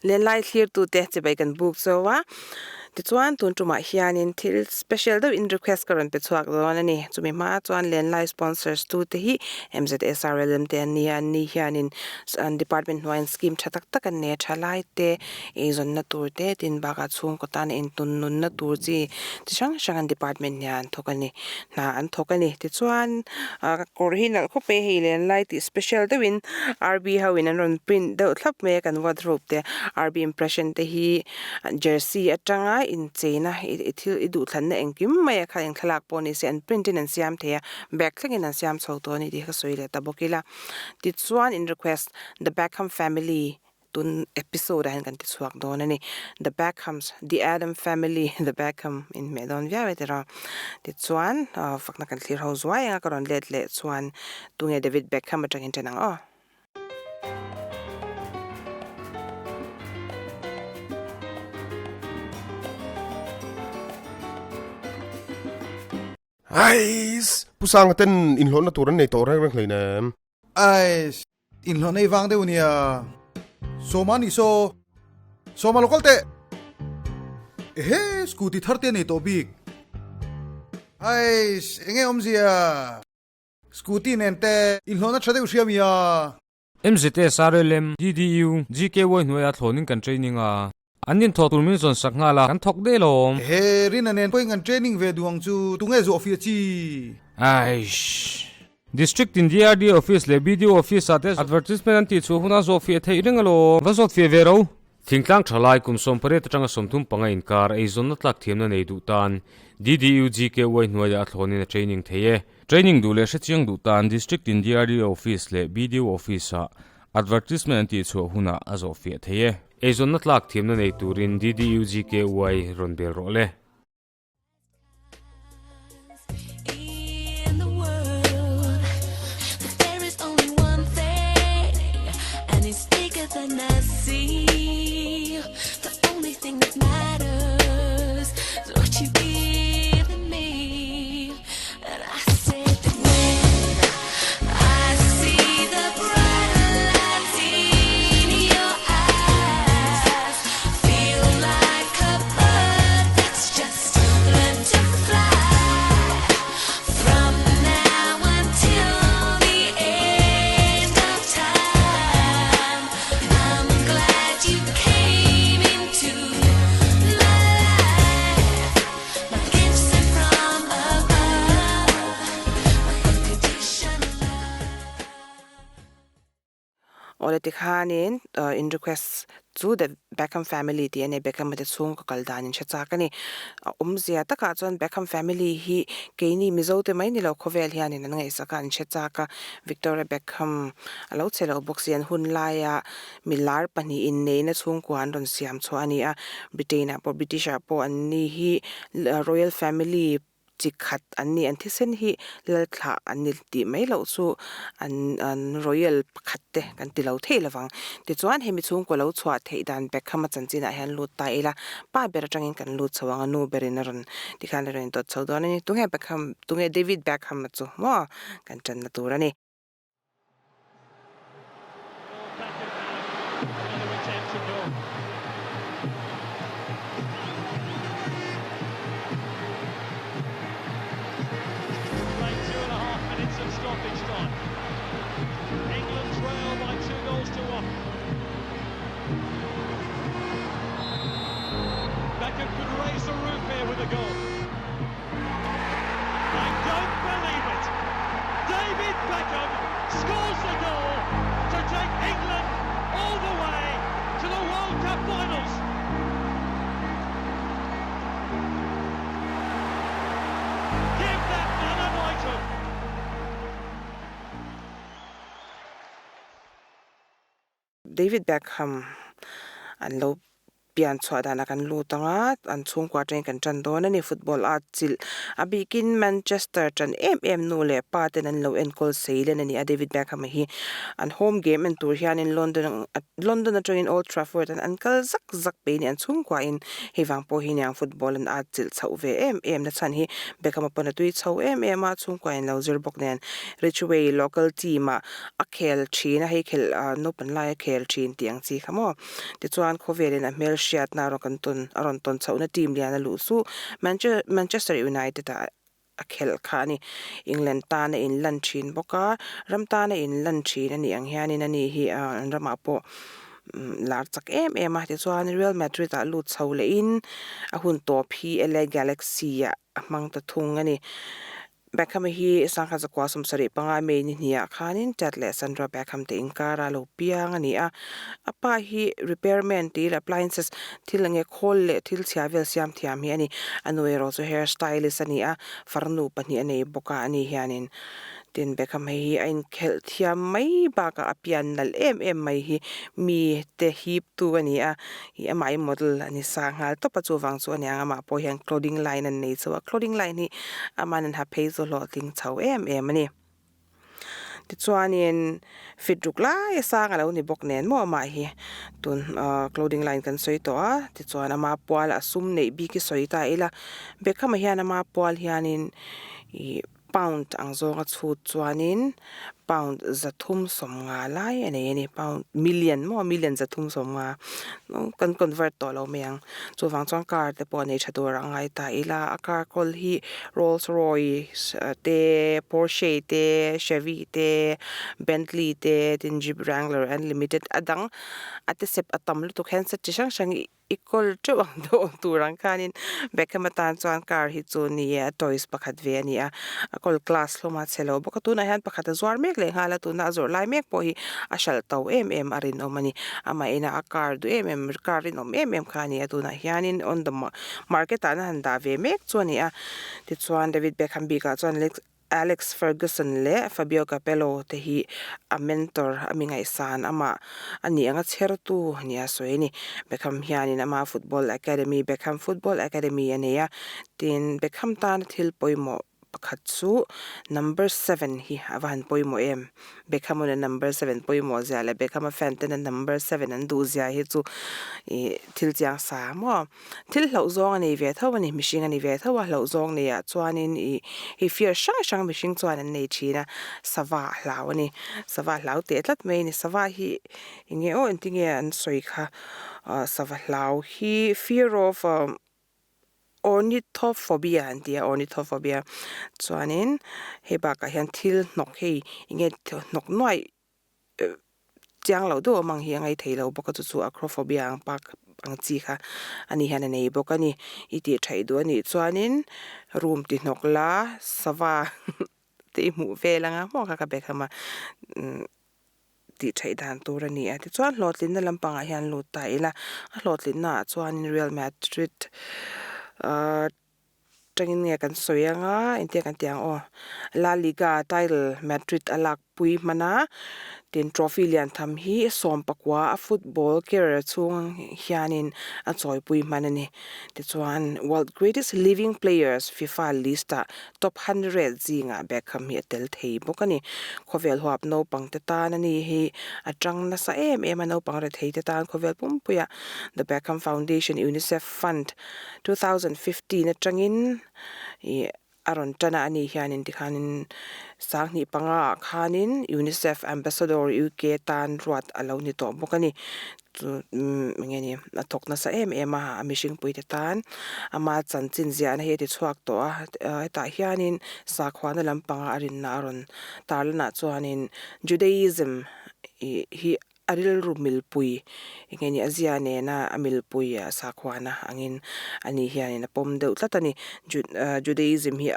Lenlai thlirtute chibai kan buk chauh a, tichuan tun tumah hianin thil special deuh in request ka rawn pe chhuak dawn a ni. Chumi hma chuan Lenlai sponsors tute hi MZSRLM te an ni a, anni hianin an department hnuaiin scheme tha tak tak an nei a, thalai te eizawnna tur te tin bakah chhungkaw tana intun nunna tur chi chi hrang hrang an department hian an thawk a ni. Hna an thawk a ni. Tichuan kawr hi nalh khawp mai a, hei lenlai tih special deuhin RB ho in an rawn print deuh thlap mai a kan wardrobe te RB impression te hi jersey atanga incheina i thil i duhthlanna engkim mai a kha eng thlalak pawh ni se an print in an siam thei a bag thlengin an siam chho tawh a ni tih kha sawi leh ta bawk ila. Tichuan in request the Beckham family Tun episode ah hian kan ti chhuak dawn a ni. The Beckhams, The Adam Family, The Beckham in hmeh dawn viau e tiraw. Tichuan fakna kan thlir ho zuai anga ka rawn let leh chuan tunge David Beckham atangin ṭan ang aw. Ais! Pu Sanga ten inhlawhna tur an nei tawh reng reng hleinem. Ais! Inhlawh nei vang deuh nia. Sawma nih saw. Sawma lo kal teh. Ehe, scooty thar te nei tawh bik. Ais! Enge awmzia? Scooty nen te inhlawhna tha deuh hria mia. MZSRLM, DDU, GKY hnuaia thlawnin kan training a. An inthawh tur min zawn sak nghal a, kan thawk deh lawm. Ehe, Rina nen pawhin kan training ve duh ang chu, tunge zawh fiah chi? Aish. District in DRD office leh BDO office ah te advertisement an tih chhuah hunah zawh fiah theih reng alawm. Va zawt fiah ve ro. Thingtlang tha lai kum 18 atanga 35 inkar eizawnna tlak thiamna nei duh tan DDU GKY hnuaiah a thlawnin a training thei e. Training duh leh hrechiang duh tan District in DRDO Office leh BDO Office ah advertisement an tih chhuah hunah a zawh fiah thei e. Eizawnna tlak thiamna nei turin DDU GKY rawn bel rawh le. Awle tikhanin in request chu the Beckham family tih a ni. Beckham te chhung ka kal dan in hre chak a ni. A awmzia takah chuan Beckham family hi keini Mizo te mai ni lo khawvel hianin an ngaihsak a, an hre chak a. Victoria Beckham a lo che lo bawk si an hun laia Milar pahnihin neihna chhungkua an rawn siam chhuah a ni a, Britain-ah pawh British-ah pawh an ni hi Royal Family chi khat an ni, an thisen hi lalthlah an ni tih mai loh chu an an Royal pakhat te kan ti lo thei lovang. Tichuan hemi chhungkua lo chhuah theih dan Beckham-a chanchinah hian lut ta ila, pa ber atangin kan lut chho ang a, nu berin a rawn tikhan a rawn indawt chho dawn a ni. Tunge Beckham, tunge David Beckham-a chu maw kan tanna tur a ni. I don't believe it! David Beckham scores the goal to take England all the way to the World Cup finals. Give that man a knighthood. David Beckham an lo. Pian chhuah danah kan lut ang a, an chhungkua atangin kan tan dawn a ni. Football a chilh a bikin Manchester tan em em nu leh pa ten an lo enkawl seilen a ni a, David Beckham-a hi an home game en tur hianin London London atangin Old Trafford an an kal zak zak pei a ni. An chhungkuain hei vang pawh hi niang football an at chilh chhoh ve em em na chhan hi Beckham-a pawn a tui chho em em a, chhungkuain lo zir bawk nen Ridgeway local team-ah a khel thin a, hei khelh naupang laia khel thin tih ang chi kha maw. Tichuan, khawvelin a hmel hriatna a rawn kan tawn a rawn tawn chhohna team lian a luh chu Manchester United ah a khelh kha a ni. England tan a inlan thin bawk a, ram tan a inlan thin a nih ang hianin ani hi an ramah pawh lar chak em em a. Tichuan, Real Madrid ah lut chho lehin a hun tawp hi LA Galaxy ah a hmang ta thung a ni. Beckham hi sangha zakua 75 May ni hniah khanin Ted leh Sandra Beckham te inkara lo piang a ni a. A pa hi repairman tih leh appliances thil enge khawl leh thil chhia vel siam thiam hi a ni. A nu erawh chu hair stylist a ni a, farnu pahnih a nei bawk a, ani hianin tin Beckham hei hi a inkhelh thiam mai bakah a pian nalh em em mai hi mi te hip tu a ni a. Ih amah hi model a ni sa nghal tawp a chuvang chu a niang amah pawh hian clothing line an nei chho a clothing line hi aman an ha phei chu hlawhtling chho em em a ni tichuanin fit ruk lai a sang a lo ni bawk nen maw amah hi tun ah clothing line kan sawi tawh a tichuan ama pual a sum neih bik hi sawi ta ila Beckham ah hian ama pual hianin ih. Pound ang zawnga chhut chuanin pound 350 lai a nei a ni pound million maw million 350 kan convert tawh lo mai ang chuvang chuan car te pawh a nei tha tur a ngai ta ila a car kawl hi Rolls Royce te Porsche te Chevy te Bentley te tin Jeep Wrangler unlimited a dang a te sep a tam lutuk handset chi hrang hrang I kawl teuh ang deuh awm tur ang khanin Beckham atan chuan car hi chu ni e a toys pakhat ve a ni a, a kawl class hlawm a chhe lo bawk a, tunah hian pakhat a zuar mek leh nghal a, tuna a zawrh lai mek pawh hi a hralh to em em a rinawm a ni, amah ina a car duh em em car rinawm em em kha a ni a, tunah hianin on the market ah an han dah ve mek chu a ni a, tichuan David Beckham bikah chuan Alex Ferguson leh Fabio Capello te hi a mentor a mi ngaihsan amah a nih anga chhertu nia sawi a ni. Beckham hianin ama football academy Beckham Football Academy a nei a, tin Beckham tana thil pawimawh pakhat chu number seven hi a va han pawimawh em? Beckham una number seven pawimawh zia leh Beckham a fan tena number seven an duh zia hi chu ih thil chiang sa maw? Thil hlauh zawng a nei ve tho a ni, mihring a ni ve tho a, hlauh zawng nei ah chuanin ih hei fear hrang hrang mihring chuan an nei thin a, sava a hlau a ni, sava a hlau teh tlat mai a ni, sava hi eng nge aw engtin nge an sawi kha ah sava hlau hi fear of ornithophobia an ti a, ornithophobia chuanin hei bakah hian thil hnawk hei eng nge hnawk nuaih Chiang loh deuh awm ang hi a ngaih theih loh bawk a chu chu acrophobia ang pak ang chi kha ani hian a nei bawk a ni. I tih theih duh a nih chuanin room ti hnawk la sava te i hmuh vel anga maw kha ka bag hama tih theih dan tur a ni a. Tichuan hlawhtlinna lampangah hian lut ta ila a hlawhtlinna ah chuanin Real Madrid ahh Tangin nge kan sawi anga engtia kan tih ang aw La Liga title Madrid a lak pui hman a tin trophy lian tham hi 19 a football career chhung hianin a chawi pui hman a ni tichuan world greatest living players FIFA list ah top 100 zingah Beckham hi a tel thei bawk a ni khawvel huap naupang te tan a ni hi a tang nasa em em a naupang rethei te tan khawvel pumpuiah The Beckham Foundation UNICEF Fund 2015 atangin ih a rawn tan a ani hianin tikhanin 2005 ah khanin UNICEF Ambassador UK tan ruat a lo ni tawh bawk a ni chu umm eng nge ni a thawk nasa em em a a mihring pui te tan ama chanchin ziahna hi a ti chhuak tawh a hetah hianin sakhuana lampanga a rinna a rawn tarlanah chuanin Judaism ih hi. A rilru milpui eng nge ni a zia nena a milpui a sakhuana angin ani hianin a pawm deuh tlat a ni. Judaism hi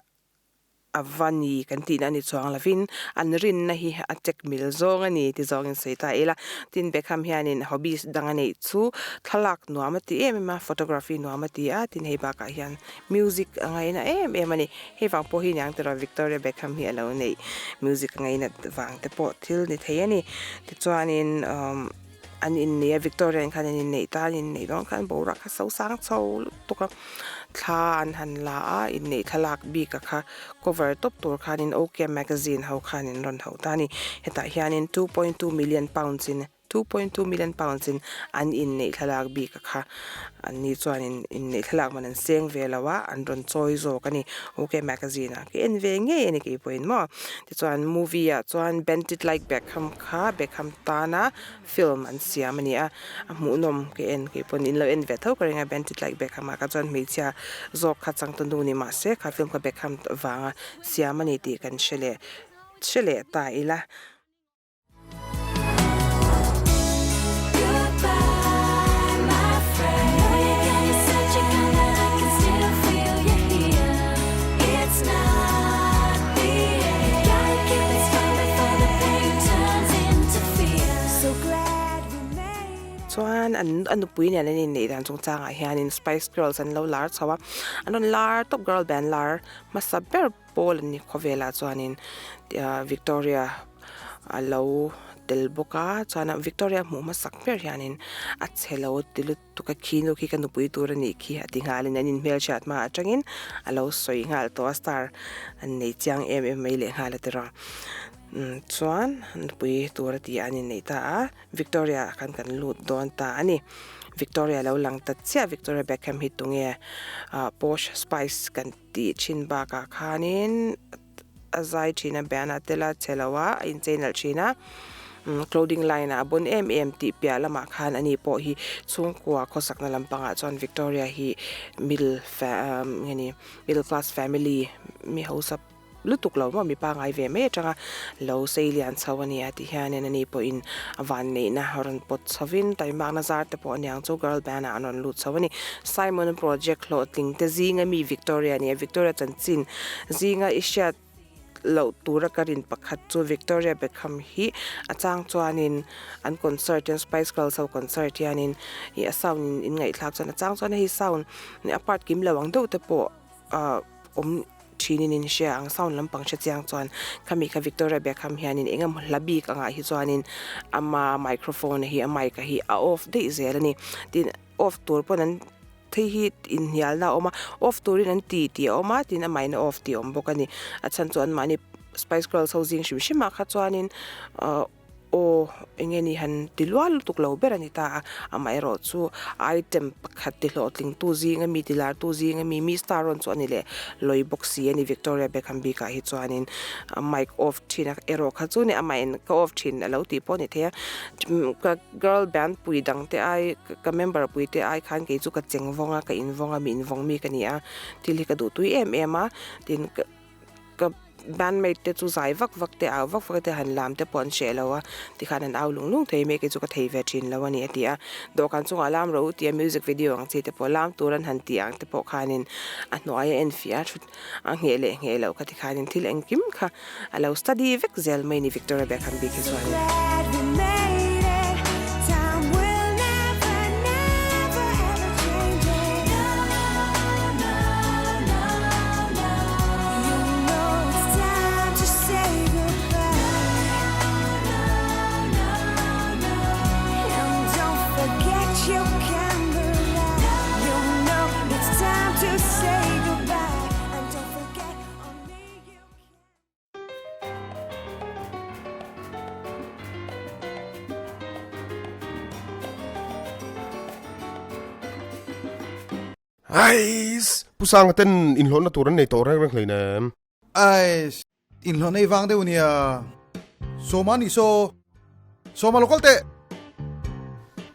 a va ni kan tihna a ni chuang lovin an rinna hi a check mil zawng a ni ti zawngin sawi ta ila. Tin Beckham hianin hobbies dang a neih chu thlalak nuam a ti em em a, photography nuam a ti a, tin hei bakah hian music a ngaina em em a ni. Hei vang pawh hi niang tiraw Victoria Beckham hi a lo neih music a ngainat vang te pawh thil ni thei a ni. Tichuanin umm. an innei a Victoria in khan an inneih ta an inneih dawn khan boruak kha so sang chho lutuk a thla an han la a inneih thlalak bik a kha cover tawp tur khanin OK magazine ho khanin rawn ho ta a ni hetah hianin 2.2 million pounds in 2.2 million pounds in an inneih thlalak bik a kha an ni chuanin inneih thlalak man an seng ve lo a an rawn chawi zawk a ni OK magazine ah ka en ve ngei a ni keipawhin maw tichuan movie ah chuan Bend It Like Beckham kha Beckham tana film an siam a ni a a hmuhnawm ka en keipawhin in lo en ve tho ka ring a Bend It Like Beckham ah kha chuan hmeichhia zawk kha changtunu ni mahse kha film kha Beckham vanga siam a ni tih kan hre leh hre leh ta ila. Chuan an a nupui nen an inneih dan chungchangah hianin Spice Girls an lo lar chho a, an rawn lar tawp girl band lar hmasa ber pawl an ni khawvelah chuanin Victoria a lo tel bawk a chuan Victoria hmuh hmasak ber hianin a chhe lo ti lutuk a khi nu khi ka nupui tur a nih khi a ti nghalin an inhmelhriat hma atangin a lo sawi nghal tawh a star an nei chiang em em mai leh nghal a ti rawh chuan nupui tur a ti a an inneih ta a Victoria ah khan kan lut dawn ta a ni Victoria lo lang ta chiah Victoria Beckham hi tunge Posh Spice kan tih thin bakah khanin a zai thin a band a tel a che lo a a inchei nalh thin a clothing line ah a bawn em em tih piah lamah khan ani pawh hi chhungkua khawsakna lampangah chuan Victoria hi middle fa nge ni middle class family mi hausa lutuk lo maw mi pangai ve mai atanga lo sei lian chho a ni a ti hianin ani pawhin a vanneihna rawn pawt chhovin taimakna zar te pawh aniang chu girl band ah an rawn lut chho a ni Simon project hlawhtling te zinga mi Victoria a ni a Victoria chanchin Zinga i hriat loh tura ka rin pakhat chu Victoria Beckham hi a chang chuanin an concert hian Spice Girls ho concert hianin ih a sound in in ngaihthlak chuan a chang chuan hei sound a part kim lo ang deuh te pawh ah awm thinin in hria ang sound lampang hre chiang chuan khami kha Victoria Beckham hianin eng emaw hla bik angah hi chuanin ama microphone hi a mic a hi a off daih zel a ni tin off tur pawn an Thei hi inhnialna a awm a, off turin an ti tih a awm a, tin amahin a off tih a awm bawk a ni. A chhan chu anmahni Spice Girls ho zing hrim hrim ah kha chuanin ahh aw eng nge ni han ti lual lutuk lo ber a ni ta a, amaherawh chu item pakhat ti hlawhtling tu zing ami ti lar tu zing ami mi star rawn chu a ni leh lawi bawk si a ni Victoria Beckham bikah hi chuanin mic off thin a erawh kha chu ni amahin ka off thin a lo tih pawh a ni thei a ka Girl band pui dang te ai ka member pui te ai khan kei chu ka cheng vawng a ka in vawng a mi in vawng mi ka ni a thil hi ka duh tui em em a tin ka ka band mate te chu zai vak vak te au vak vak te han lam te pawh an hreh lo a tikhan an au lung lung thei mai kei chu ka thei ve thin lo a ni a ti a dawhkan chungah lam ro tia music video ang chi te pawh lam tur an han tih ang te pawh khanin a hnuai a en fiah a thut a ngheh leh ngheh loh kha tikhanin thil engkim kha a lo study vek zel mai ni Victoria Beckham bik hi chuanin. Ais! Pu Sanga ten inhlawhna tur an nei tawh reng reng hleinem. Ais! Inhlawhna i vang deuh nia. Sawma nih saw. Sawma lo kal teh.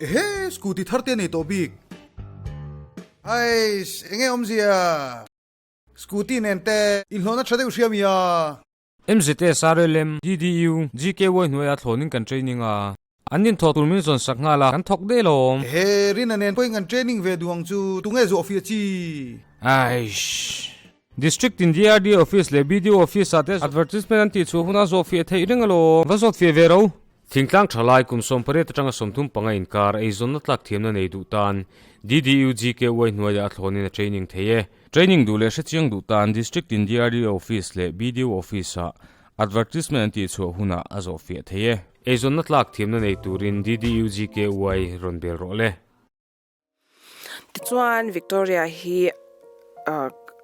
Ehe, scooty thar te a nei tawh bik. Ais! Enge awmzia? Scooty nen te inhlawhna tha deuh hria mi a. MZSRLM, DDU, GKY hnuaiah thlawnin kan training a. An inthawh tur min zawn sak nghal a, kan thawk daih lawm. Ehe, Rina nen pawhin kan training ve duh ang chu, tunge zawh fiah chi? Aish. District in DRD office leh BDO office ah te advertisement an tih chhuah hunah zawh fiah theih reng alawm. Va zawt fiah ve ro. Thingtlang thalai kum 18 atanga 35 inkar eizawnna tlak thiamna nei duh tan DDUGKY hnuaiah a thlawnin a training thei e. Training duh leh hrechiang duh tan District in DRDO Office leh BDO Office ah Advertisement an tihchhuah hunah a zawh fiah thei e. Eizawnna tlak thiamna nei turin DDUGKY rawn bel rawh le. Tichuan Victoria hi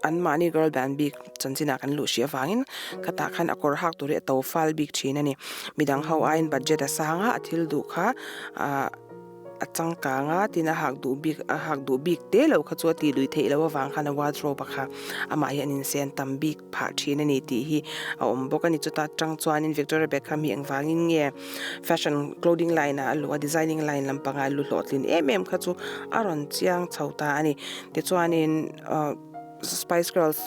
anmahni girl band bik chanchinah kan luh hrih avangin khatah khan a kawr hak tur hi a to fal bik thin a ni. Midang ho aiin budget a sang a, a thil duh kha ahh a changkang a, tin a hak duh bik a hak duh bik te lo kha chu a tih lui theih loh avang khan a wardrobe a kha amah hi an insen tam bik phah thin a ni tih hi a awm bawk a ni. Chuta tang chuanin Victoria Beckham hi engvangin nge Fashion clothing line ah a luh a, designing line lampangah a lu hlawhtlin em em kha chu a rawn chiang chho ta a ni. Tichuanin ahh Spice Girls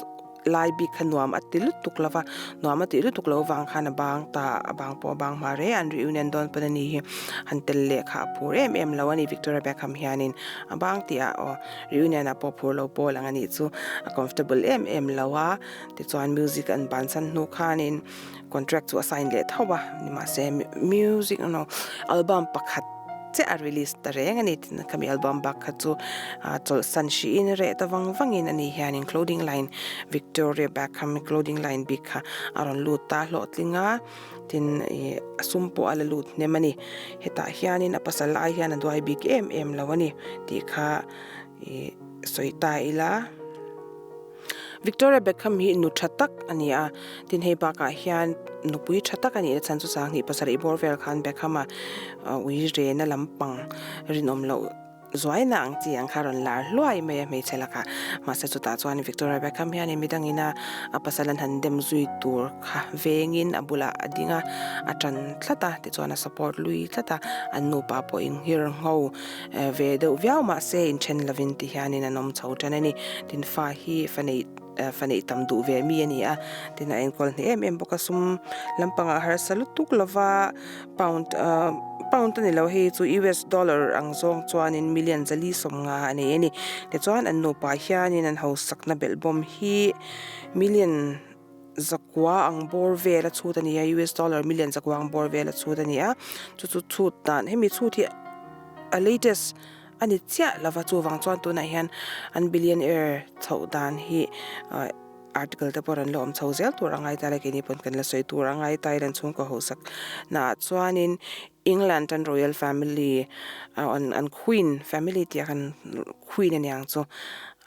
lai bik kha nuam a ti lutuk lo va, nuam a tih lutuk loh vang khan a bang ta a bang pawh a bang hma reng a, an reunion dawn pawn a ni hi han tel leh kha a phur em em lo a ni Victoria Beckham hianin a bang tih ah aw reunion ah pawh phur lo pawl ang a nih chu a comfortable em em lo a, tichuan music an bansan hnu khanin. Contract chu a sign leh tho a, nimahse music no album pakhat chiah a release ta reng a ni tin khami album bak kha chu chawlhsan hrihin reh ta vang vangin ani hianin clothing line Victoria Beckham clothing line bik kha a rawn lut ta hlawhtling a, tin ih a sum pawh a la lut hnem a ni, hetah hianin a pasal ai hian a duai bik em em lo a ni tih kha ih sawi ta ila. Victoria Beckham hi nu tha tak a ni a, tin hei bakah hian nupui tha tak a nih na chhan chu sanghnih pasarih bawr vel khan Beckham-a ui rena lampang rinawm loh zuaina ang chi ang kha a rawn lar hluai mai a hmeichhe lakah. Mahse chutah chuan Victoria Beckham hianin midangin a a pasal an han dem zui tur kha vengin a bulah a ding a, a tan tlat a, tichuan a support lui tlat a, an nupa pawh inghir ngho. Ve deuh viau mahse inthen lovin ti hianin an awm chho tan a ni. Tin fa hi fa neih fa neih tam duh ve mi a ni a, tin a enkawl hneh em em bawk a, sum lampangah harsa lutuk lova pound pound a ni lo hei chu US dollar ang zawng chuanin million zali sawmnga a nei a ni. Tichuan an nupa hianin an hausakna belhbawm hi million zakua ang bawr vel a chhut a ni a US dollar million zakua ang bawr vel a chhut a ni a chu chu chhut dan hemi chhut hi a latest a ni chiah lova chuvang chuan tunah hian an billionaire chhoh dan hi ah article te pawh rawn la awm chho zel tur a ngai ta le keini pawn kan la sawi tur a ngai ta ila chhungkaw hausak naah chuanin England an royal family an queen family tih a kan queen a niang chu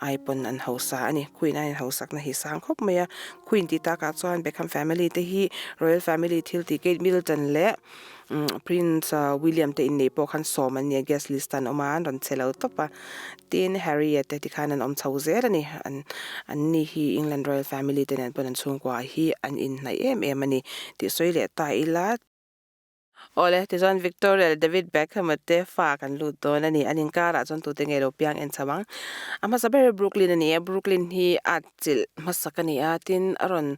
ai pawn an hausa a ni queen aiin hausakna hi sang khawp mai a queen tih takah chuan Beckham family te hi royal family thil tih Kate Middleton leh prince William te inneih pawh khan sawm an ni a guest list an awm a an rawn che lo tawp a tin Harry a te tikhan an awm chho zel a ni an an ni hi England royal family te nen pawn an chhungkua hi an inhnaih em em a ni tih sawi leh ta ila. Awle, tichuan Victoria leh David Beckham-a te fa kan lut dawn a ni. An inkarah chuan tute nge lo piang en chho ang. A hmasa ber hi Brooklyn a ni a, Brooklyn hi at chilh hmasak a ni a, tin a rawn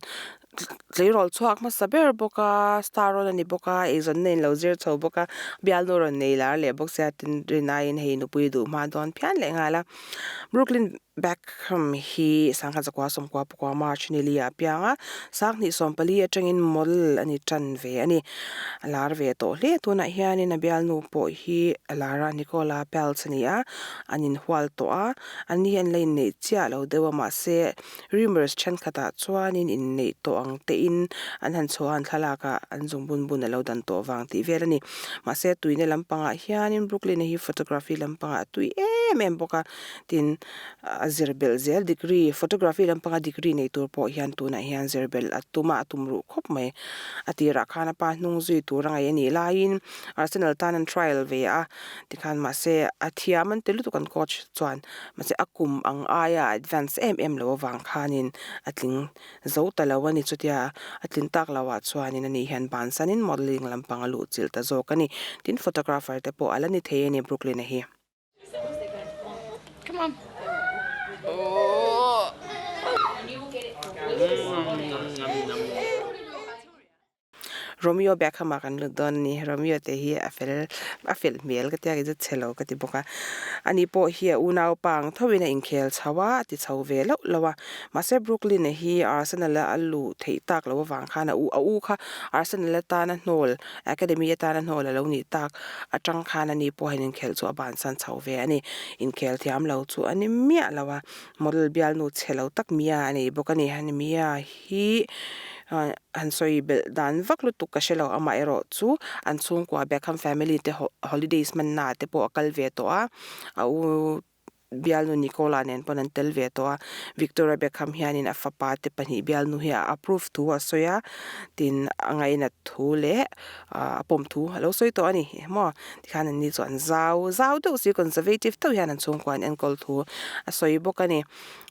tleirawl chhuak hmasa ber bawk a, star rawn a ni bawk a, eizawnna in lo zir chho bawk a, bialnu rawn nei lar leh bawk sia, tin rin aiin hei nupui duh hma dawn phian leh nghal a. Brooklyn Beckham hi sangha zakua sawmkua pakua March ni li ah a piang a, sanghnih sawmpali atangin model a ni tan ve a ni. A lar ve tawh hle tunah hianin a bialnu pawh hi a lar a, Nicola Peltz a ni a, an inhual tawh a, an ni hi an la inneih chiah lo deuh a mahse rumours thenkhatah chuanin inneih tawh ang tein an han chhuah a, an thlalak ah an zung bun bun a lo dan tawh vang tih vel a ni. Mahse tuina lampangah hianin Brooklyn-a hi photography lampangah a tui em em bawk a. Tin, a zir belh zel degree, photography lampanga degree nei tur pawh hian tunah hian zir belh a tum a, a tum ruh khawp mai. A tirah khan a pa hnung zui tur a ngaih a nih laiin Arsenal tan an trial ve a, tikhan mahse a thiam an ti lutuk an coach chuan mahse a kum ang aia a advance em em lo avang khanin a tling zo ta lo a ni. Chutia a tlin tak loh ah chuanin ani hian bansanin modelling lampang a luhchilh ta zawk a ni. Tin, photographer te pawh a la ni thei a ni Brooklyn-a hi. Come on. Oh. Romeo Beckham ah kan lut dawn a ni. Romeo te hi a fel a fel hmel ka tia kei chu chhe lo ka ti bawk a. Ani pawh hi a unaupa ang tho in a inkhel chho a, a ti chho ve loh loh a. Mahse Brooklyn-a hi Arsenal a luh theih tak loh avang khan a u a u kha Arsenal atana hnawl Academy atana hnawl a lo nih tak atang khan ani pawh hian inkhelh chu a bansan chho ve a ni. Inkhel thiam lo chu a ni miah lo a, model bialnu chhe lo tak Mia a nei bawk a ni. Hani Mia hi. Han sawi belh dan vak lutuk ka hre lo, amaherawh chu an chhungkua Beckham family te holidays hmanna ah te pawh a kal ve tawh a, a u bialnu Nicola nen pawn an tel ve tawh a, Victoria Beckham hianin a fapa te pahnih bialnu hi a approve thu a sawi a, tin a ngainat thu leh a pawm thu a lo sawi tawh a ni maw, tikhan an ni chu an zau zau deuh si conservative deuh hian an chhungkua an enkawl thu a sawi bawk a ni.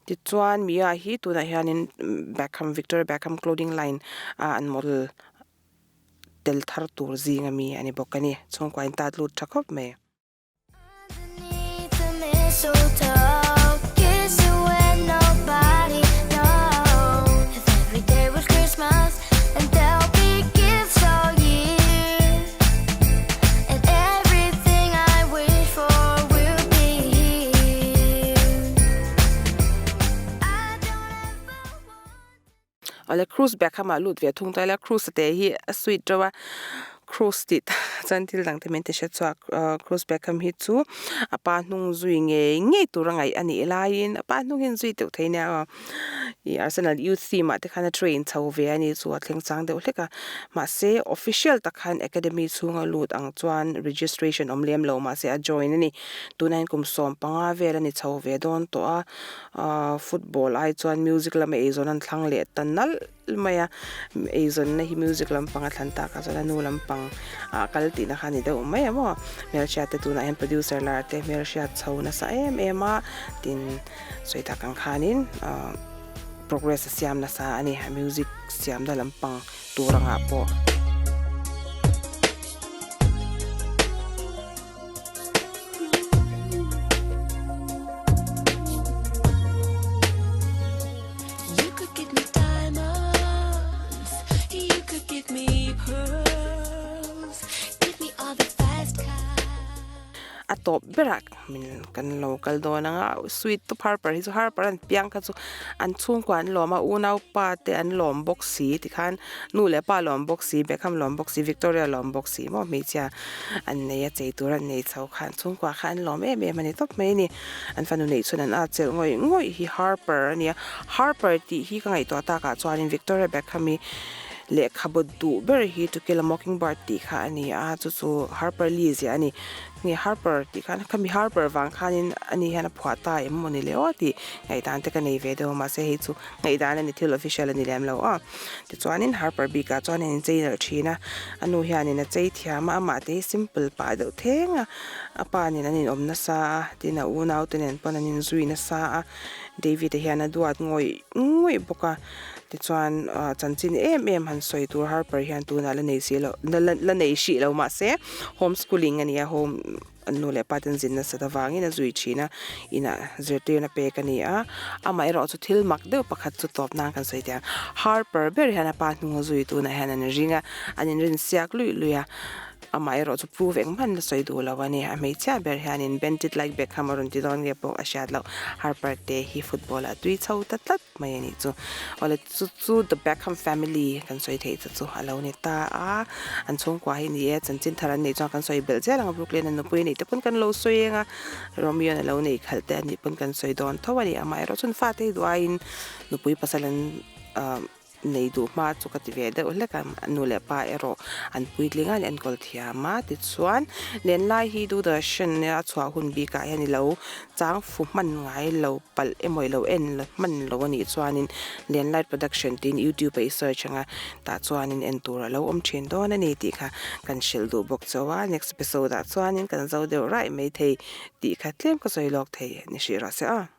Tichuan Mia hi tunah hianin Beckham Victoria Beckham clothing line a an model tel thar tur zing ami a ni bawk a ni. Chhungkua in tat lut tha khawp mai. Awle Cruz Beckham ah lut ve thung ta ila Cruz te hi a sweet reuh a Cruz tih tah chuan thil dang te min ti hre chhuak Cruz Beckham hi chu a pa hnung zui ngei ngei tur a ngaih a nih laiin a pa hnung hi an zui deuh thei nia aw ih Arsenal youth team ah te khan a train chho ve a ni chu a thleng chang deuh hlek a mahse official tak khan academy chhunga lut ang chuan registration awm lem lo mahse a join a ni tunah hian kum 15 vel a ni chho ve dawn tawh a ahh football ai chuan music lama eizawn an thlang leh ta nalh mai a eizawnna hi music lampang a thlan tak ah chuan a nu lampang ah kal tihna kha a ni deuh mai a maw hmelhriat te tunah hian producer lar te hmelhriat chho nasa em em a tin sawi tak ang khanin ahh progress a siam nasa a ni a music siamna lampang tur angah pawh. A tawp berah min kan lo kal dawn ang a sweet tawp Harper hi chu Harper an piang kha chu an chhungkua an lawm a unaupa te an lawm bawk si tikhan nu leh pa lawm bawk si Beckham lawm bawk si Victoria lawm bawk si maw hmeichhia an nei a chei tur an nei chho khan chhungkua kha an lawm em em a ni tawp mai a ni an fanu neih chhun an at chelh ngawih ngawih hi Harper a nia Harper tih hi ka ngaihtuah takah chuanin Victoria Beckham hi lehkhabu duh ber hi To Kill a Mockingbird tih kha a ni a chu chu Harper Lee ziah a ni. Nge Harper tih khan khami Harper vang khanin ani hian a phuah ta em maw ni le aw tih ngaihdan te ka nei ve deuh a mahse hei chu ngaihdan a ni thil official a ni lem lo aw. Tichuanin Harper bikah chuan an inchei nalh thin a, a nu hianin a chei thiam a, amah te hi simple pah deuh theng a, a pa nen an inawm nasa a, tin a unau te nen pawn an inzui nasa a, David-a hian a duat ngawih ngawih bawk a. Tichuan chanchin em em han sawi tur Harper hian tunah la nei si lo la nei hrih lo mahse home schooling a ni a home an nu leh pa ten zin nasat avangin a zui thin a inah zirtirna pek a ni a amaherawh chu thil mak deuh pakhat chu tawp nan kan sawi teh ang Harper ber hian a pa hnung a zui tunah hian an ring a an inrin siak luih luih a. Amaherawh chu prove engmah an la sawi duh lo a ni. A hmeichhia ber hianin Bend it like Beckham a rawn ti dawn nge pawh a hriat loh. Harper te hi football ah tui chho ta tlat mai a nih chu. Awle chu chu the Beckham family kan sawi theih chu chu a lo ni ta a. An chhungkua hi ni e, chanchin thar an neih chuan kan sawi belh zel ang a, Brooklyn a nupui neih te pawn kan lo sawi eng a, Romeo in a lo neih khalh te a nih pawn kan sawi dawn tho a ni. Amaherawh chuan fate hi duh aiin nupui pasal an ah. Nei duh hma chu ka ti ve deuh hlek a, nu leh pa erawh an puitling a, an enkawl thiam a. Tichuan, lenlai hi Doordarshan a chhuah hun bikah hian i lo chang fu hman ngai lo palh emaw i lo en hman lo a nih chuanin Lenlai Production tiin YouTube ah i search ang a, tah chuanin en tur a lo awm thin dawn a ni tih kha kan hrilh duh bawk chauh a. Next episode ah chuanin kan zo deuh raih maithei tih kha tlem ka sawi lawk thei ni hrih rawh se aw.